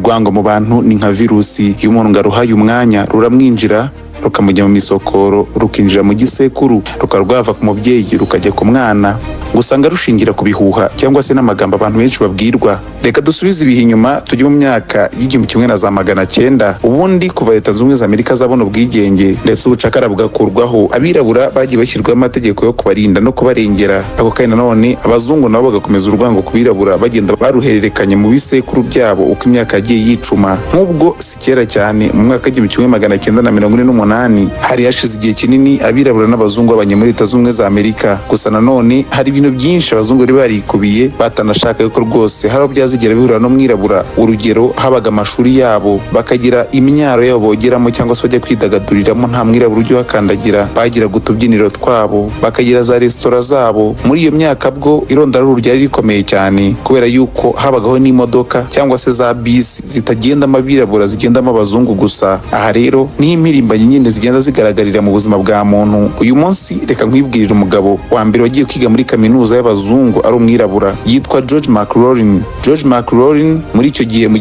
Urwango mu bantu ni nka virusi. Iyo umuntu ngo aruhaye umwanya, ruramwinjira, rukamujya mu misokoro, rukinjira mu gisekuru, rukaba rwava ku mubyeyi rukajya ku mwana. Ngo usanga rushingira ku bihuha cyangwa se n'amagambo abantu benshi babwirwa. Reka dusubize ibihe inyuma, tujye mu myaka y'1900. Ubundi kuva Leta Zunze Ubumwe za Amerika zabona ubwigenge ndetse ubucakara bugakurwaho, abirabura bagiye bashyirwaho amategeko yo kubarinda no kubarengera. Ako kandi nanone abazungu nabo bagakomeza urwango ku birabura, bagenda baruhererekanya mu bisekuru byabo uko imyaka yagiye yicuma. Nk'ubwo si kera cyane, mu mwaka w'1948, hari hashize igihe kinini abirabura n'abazungu babanye muri Leta Zunze Ubumwe za Amerika. Gusa nanone hari ibintu byinshi abazungu bari barikubiye, batanashaka yuko rwose hari aho byazigera bihurira n'umwirabura. Urugero, habaga amashuri yabo, bakagira imyaro yabo bogeramo cyangwa se bajya kwidagaduriramo, nta mwirabura ujya uhakandagira. Bagiraga utubyiniro twabo, bakagira za resitora zabo. Muri iyo myaka bwo irondaruhu ryari rikomeye cyane, kubera yuko habagaho n'imodoka cyangwa se za bisi zitagendamo abirabura, zigendamo abazungu gusa. Aha rero niho impirimbanyi nyine zigenda zigaragarira mu buzima bwa muntu. Uyu munsi reka nkwibwirire umugabo wa mbere wagiye kwiga muri kaminuza y'abazungu ari umwirabura. Yitwa George McLaurin. George McLaurin muri icyo gihe, mu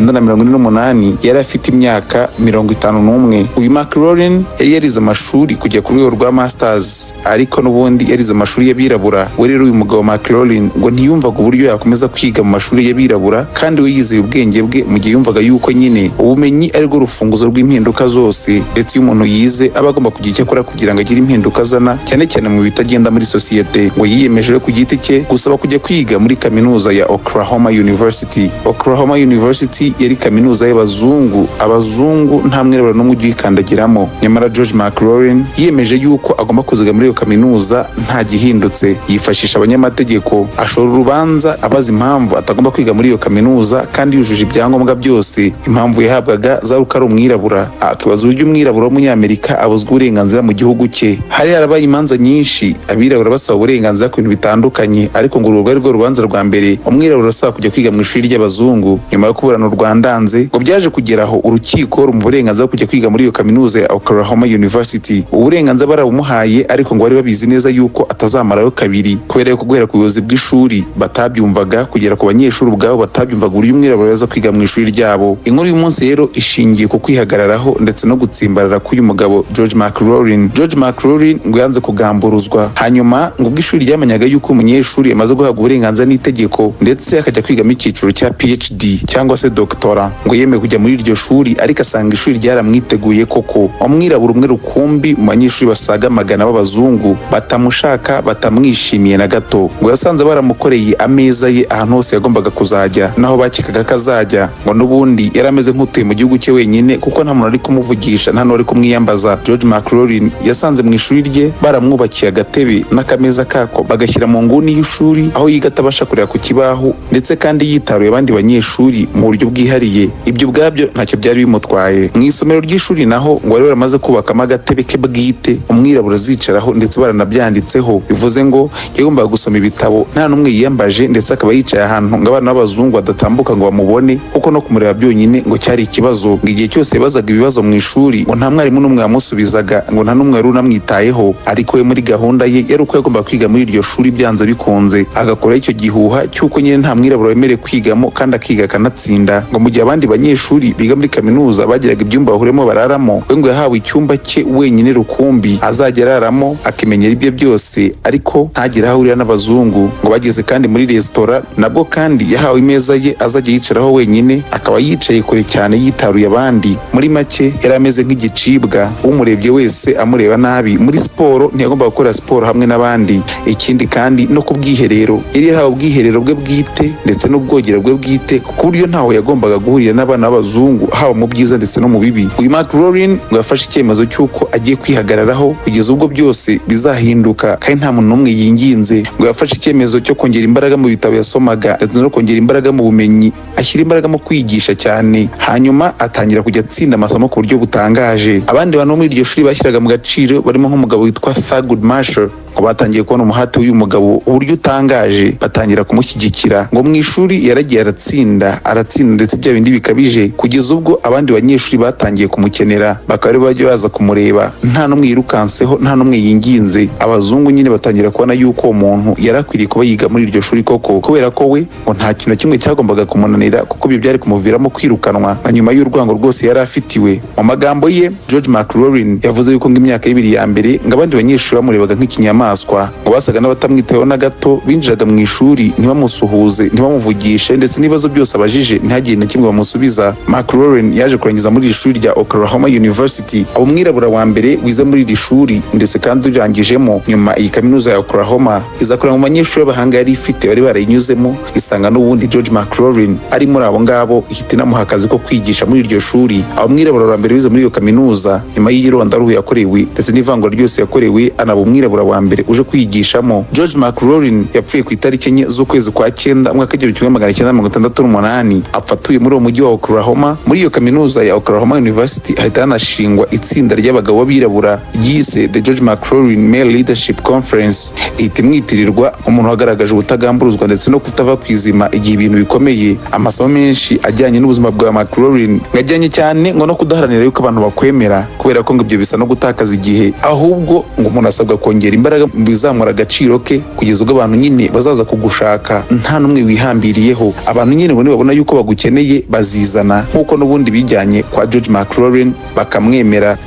1948, yari afite imyaka 51. Uyu McLaurin yari yarize amashuri kujya ku rwego rwa masters, ariko n'ubundi yarize amashuri y'abirabura. We rero, uyu mugabo McLaurin, ngo ntiyumvaga uburyo yakomeza kwiga mu mashuri y'abirabura kandi we yizeye ubwenge bwe, mu gihe yumvaga yuko nyine ubumenyi ari rwo rufunguzo rw'impinduka zose, ndetse iyo umuntu yize aba agomba kugira icyo akora kugira ngo agire impinduka azana, cyane cyane mu bitagenda muri sosiyete. Ngo yiyemeje rero ku giti cye gusaba kujya kwiga muri kaminuza ya Oklahoma University. Oklahoma University yari kaminuza y'abazungu, abazungu nta mwirabura n'umwe ujya uyikandagiramo. Nyamara George McLaurin yiyemeje yuko agomba kuziga muri iyo kaminuza nta gihindutse. Yifashisha abanyamategeko, ashora urubanza abaza impamvu atagomba kwiga muri iyo kaminuza kandi yujuje ibyangombwa byose. Impamvu yahabwaga zari uko ari umwirabura, akibaza uburyo umwirabura w'umunyamerika abuzwa uburenganzira mu gihugu cye. Hari harabaye imanza nyinshi, abirabura basaba uburenganzira ku bintu bitandukanye, ariko ngo uru rwari rwo rubanza rwa mbere umwirabura asaba kujya kwiga mu ishuri ry'abazungu. Nyuma yo kuburana urwandanze, ngo byaje kugera aho urukiko rumuha uburenganzira bwo kujya kwiga muri iyo kaminuza ya Oklahoma University. Uburenganzira barabumuhaye, ariko ngo bari babizi neza yuko atazamarayo kabiri, kubera yuko guhera ku buyobozi bw'ishuri batabyumvaga, kugera ku banyeshuri ubwabo batabyumvaga uburyo umwirabura yaza kwiga mu ishuri ryabo. Inkuru y'umunsi rero ishingiye ku kwihagararaho ndetse no gutsimbarara k'uyu mugabo George McLaurin. George McLaurin ngo yanze kugamburuzwa. Hanyuma ngo ubwo ishuri ryamenyaga yuko umunyeshuri yamaze guhabwa uburenganzira n'itegeko, ndetse akajya kwigamo icyiciro cya PhD cyangwa se doctorat, ngo yemeye kujya muri iryo shuri, ariko asanga ishuri ryaramwiteguye koko. Umwirabura umwe rukumbi mu banyeshuri basaga 100 b'abazungu batamushaka, batamwishimiye na gato. Ngo yasanze baramukoreye ameza ye ahantu hose yagombaga kuzajya, naho bakekaga ko azajya. Ngo n'ubundi yari ameze nk'utuye mu gihugu cye wenyine, kuko nta muntu ari kumuvugisha, nta n'uwari kumwiyambaza. George McLaurin yasanze mu ishuri rye baramwubakiye agatebe n'akameza kako, bagashyira mu nguni y'ishuri aho yiga atabasha kureba ku kibaho, ndetse kandi yitaruye abandi banyeshuri mu buryo bwihariye. Ibyo ubwabyo ntacyo byari bimutwaye. Mu isomero ry'ishuri naho ngo bari baramaze kubakamo agatebe ke bwite umwirabura azicaraho, ndetse baranabyanditseho. Bivuze ngo yagombaga gusoma ibitabo nta n'umwe yiyambaje, ndetse akaba yicaye ahantu ngo abana b'abazungu badatambuka ngo bamubone, kuko no kumureba byonyine ngo cyari ikibazo. Ngo igihe cyose yabazaga ibibazo mu ishuri, ngo nta mwarimu n'umwe wamusubizaga, ngo nta n'umwe wari unamwitayeho. Ariko we muri gahunda ye yari uko yagombaga kwiga muri iryo shuri byanze bikunze, agakora icyo gihuha cy'uko nyine nta mwirabura wemerewe kwigamo, kandi akiga akanatsinda. Ngo mu gihe abandi banyeshuri biga muri kaminuza bagiraga ibyumba bahuriyemo bararamo, we ngo yahawe icyumba cye wenyine rukumbi azajya araramo, akimenyera ibye byose, ariko ntagire aho ahurira n'abazungu. Ngo bageze kandi muri resitora, nabwo kandi yahawe imeza ye azajya yicaraho wenyine, akaba yicaye kure cyane yitaruye abandi. Muri make yari ameze nk'igicibwa, umurebye wese amureba nabi. Muri siporo ntiyagombaga gukora siporo hamwe n'abandi. Ikindi kandi no ku bwiherero, yari yarahawe ubwiherero bwe bwite ndetse n'ubwogero bwe bwite, ku buryo ntaho yagombaga guhurira n'abana b'abazungu, haba mu byiza ndetse no mu bibi. Uyu McLaurin ngo yafashe icyemezo cy'uko agiye kwihagararaho kugeza ubwo byose bizahinduka, kandi nta muntu n'umwe yinginze. Ngo yafashe icyemezo cyo kongera imbaraga mu bitabo yasomaga, ndetse no kongera imbaraga mu bumenyi, ashyira imbaraga mu kwigisha cyane, hanyuma atangira kujya atsinda amasomo ku buryo butangaje. Abandi bantu bo muri iryo shuri bashyiraga mu gaciro barimo nk'umugabo witwa Thurgood Marshall. Ngo batangiye kubona umuhate w'uyu mugabo uburyo utangaje, batangira kumushyigikira. Ngo mu ishuri yaragiye aratsinda, aratsinda ndetse bya bindi bikabije, kugeza ubwo abandi banyeshuri batangiye kumukenera, bakaba ari bajya baza kumureba nta n'umwe yirukanseho, nta n'umwe yinginze. Abazungu nyine batangira kubona yuko uwo muntu yari akwiriye kuba yiga muri iryo shuri koko, kubera ko we ngo nta kintu na kimwe cyagombaga kumunanira, kuko ibyo byari kumuviramo kwirukanwa nka nyuma y'urwango rwose yari afitiwe. Mu magambo ye, George McLaurin yavuze yuko ngo imyaka 2 ya mbere ngo abandi banyeshuri bamurebaga nk'ikinyamaswa, ngo basaga n'abatamwitayeho na gato. Binjiraga mu ishuri ntibamusuhuze, ntibamuvugishe, ndetse n'ibibazo byose abajije ntihagire na kimwe bamusubiza. McLaurin yaje kurangiza muri iri shuri rya Oklahoma University, aba umwirabura wa mbere wize muri iri shuri ndetse kandi urirangijemo. Nyuma iyi kaminuza ya Oklahoma iza kureba mu banyeshuri b'abahanga yari ifite bari barayinyuzemo, isanga n'ubundi George McLaurin ari muri abo ngabo, ihita inamuha akazi ko kwigisha muri iryo shuri, aba umwirabura wa mbere wize muri iyo kaminuza nyuma y'irondaruhu yakorewe ndetse n'ivangura ryose yakorewe, anaba umwirabura wa mbere uje kwigishamo. George McLaurin yapfuye ku itariki 4 z'ukwezi kwa cyenda, umwaka w'1968, apfa atuye muri uwo mujyi wa Oklahoma. Muri iyo kaminuza ya Oklahoma University hahita hanashingwa itsinda ry'abagabo b'abirabura ryise The George McLaurin Male Leadership Conference, ihita imwitirirwa nk'umuntu wagaragaje ubutagamburuzwa ndetse no kutava ku izima igihe ibintu bikomeye. Amasomo menshi ajyanye n'ubuzima bwa McLaurin ngo ajyanye cyane ngo no kudaharanira yuko abantu bakwemera, kubera ko ngo ibyo bisa no gutakaza igihe, ahubwo ngo umuntu asabwa kongera imbaraga mu bizamura agaciro ke, kugeza ubwo abantu nyine bazaza kugushaka nta n'umwe wihambiriyeho. Abantu nyine ngo nibabona yuko bagukeneye bazizana, nk'uko n'ubundi bijyanye kwa George McLaurin bakamwemera.